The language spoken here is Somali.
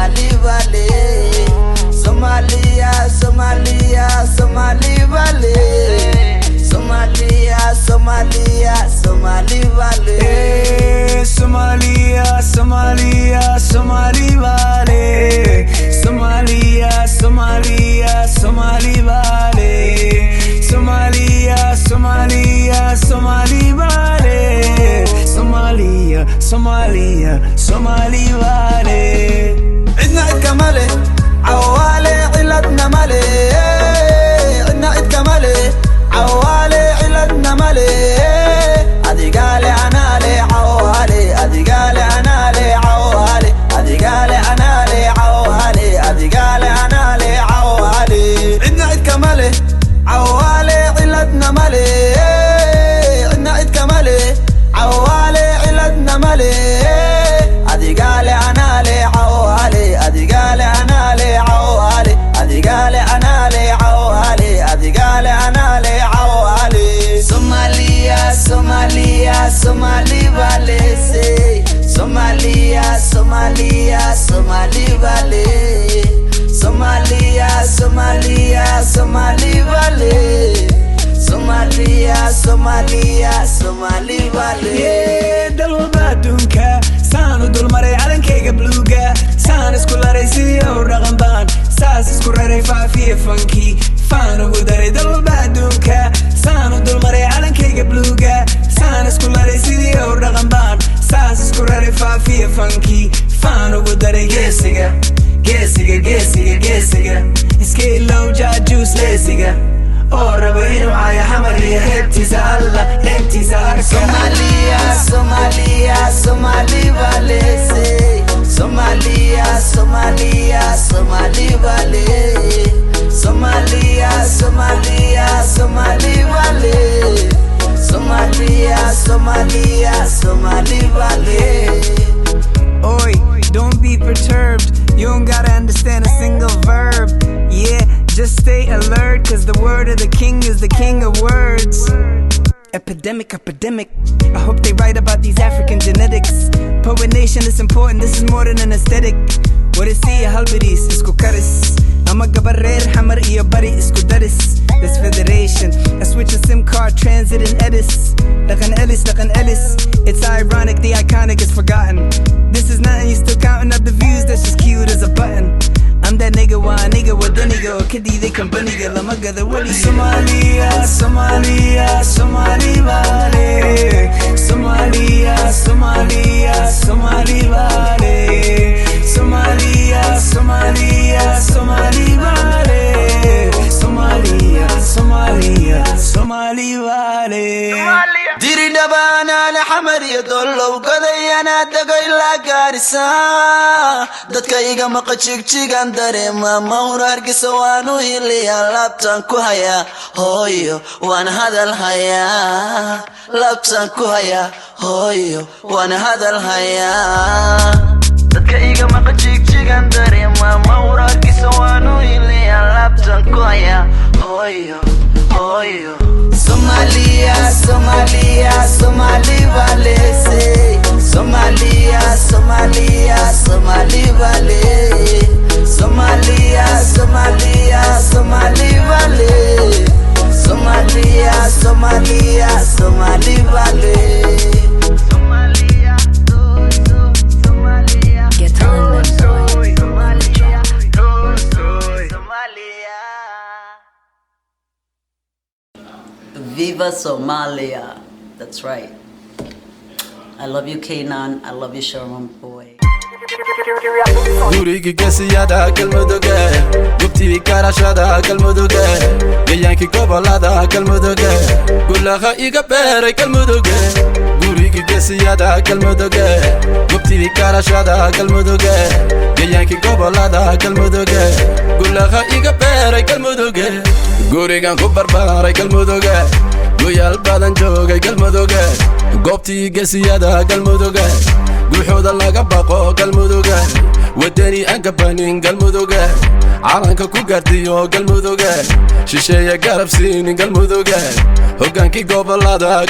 Somali vale. Somalia, Somalia, Somali vale. Somalia, Somalia, Somali vale. Eh, Somalia, Somalia, Somali vale. Somalia, Somalia, Somali vale. Somalia, Somalia, Somali vale. Somalia, Somalia, Somali vale. Cidna cid kama leh, Cawaale, ciladna male. Cidna cid kama leh, Cawaale, ciladna male. Adigaale anaale, Cawaale, adigaale anaale, Cawaale, adigaale anaale, Cawaale, adigaale anaale, Cawaale. Cidna cid kama leh, Cawaale, ciladna male. Cidna cid kama leh, Cawaale, ciladna male. Adigaale anaale, Cawaale, adigaale anaale, Cawaale, adigaale anaale, Cawaale, adigaale anaale, Cawaale. Somalia, Somalia, Somali vale. Somalia, Somalia, Somali vale. Somalia, Somalia, Somali vale. Somalia, Somalia, Somali vale. Yeah, dal walba adduunka saan u dulmaray calankayga bluuga, saan isku laray sidii ow dhaqan baan saas isku raray, faafiya fankii faan ugu daray. Dal walba adduunka saan u dulmaray calankayga bluuga, saan isku laray sidii ow dhaqan baan saas isku raray, faafiya fankii faan ugu daray. Geesiga, geesiga, geesiga, geesiga iska ilow jaajuus leesiga oo raba inuu caayo Xamar iyo heebtiisa. Alla heebtiisa arka. Somalia, Somalia, Somali vale. Somalia, Somalia, Somali vale. Somalia, Somalia, Somali vale. Somalia, Somalia, Somali vale. Oi, don't be perturbed. You don't gotta understand a single verb. Yeah, just stay alert, 'cause the word of the king is the king of words. Epidemic, epidemic. I hope they write about these African genetics. Poet nation is important, this is more than an aesthetic. Warisiya halbariis isku karis ama gabar reer Xamar iyo Bari isku daris. This federation, I switch a SIM card, transit and edis. Dhaqan elis, dhaqan elis. It's ironic, the iconic is forgotten. This is nothing, you still counting up the views, that's just cute as a button. I'm that nigga, waa nigga wadaniga oo ka diiday kambaniga lama gada weliga. Somalia, Somalia, Somali vale. Somalia, Somalia, Somali vale. Somalia, Somalia, Somali vale. Somalia, Somalia, Somali vale. Diri dhabaanaale, Xamar iyo Dollow, godayana dego ilaa Gaarisa. Dadka iga maqa Jigjigan dareema, mawr Hargisa waanu hiliyaa. Laabtaan ku hayaa hooyo, waan hadal hayaa. Laabtaan ku hayaa hooyo, waan hadal hayaa. Dadka iga maqa Jigjigan dareema, mawr Hargisa waanu hiliyaa. Laabtaan ku hayaa hooyo, hooyo. Somalia, Somalia, Somali vale. Somalia, Somalia, Somali vale. Somalia, Somalia, Somali vale. Somalia, Somalia, Somali vale. Somalia, so, so, Somalia. Get on them, boy. Somalia, Somalia. Viva Somalia. That's right. I love you, K'naan. I love you, Sharma Boy. Gurigi gesiyada Galmuduge, gubtii karashada Galmuduge, gayaankii gobolada Galmuduge, gulaha iga beeray Galmuduge. Gurigi gesiyada Galmuduge, gubtii karashada Galmuduge, gayaankii gobolada Galmuduge, gulaha iga beeray Galmuduge. Gurigan ku barbaaray Galmuduge, goyaal badan joogay Galmuduge, goobtii gesiyada Galmuduge, guuxooda laga baqo Galmuduge, wadani aan gabanin Galmuduge, calanka ku gaardiyo Galmuduge, shisheeye garab siinin Galmuduge, hogaankii gobolada.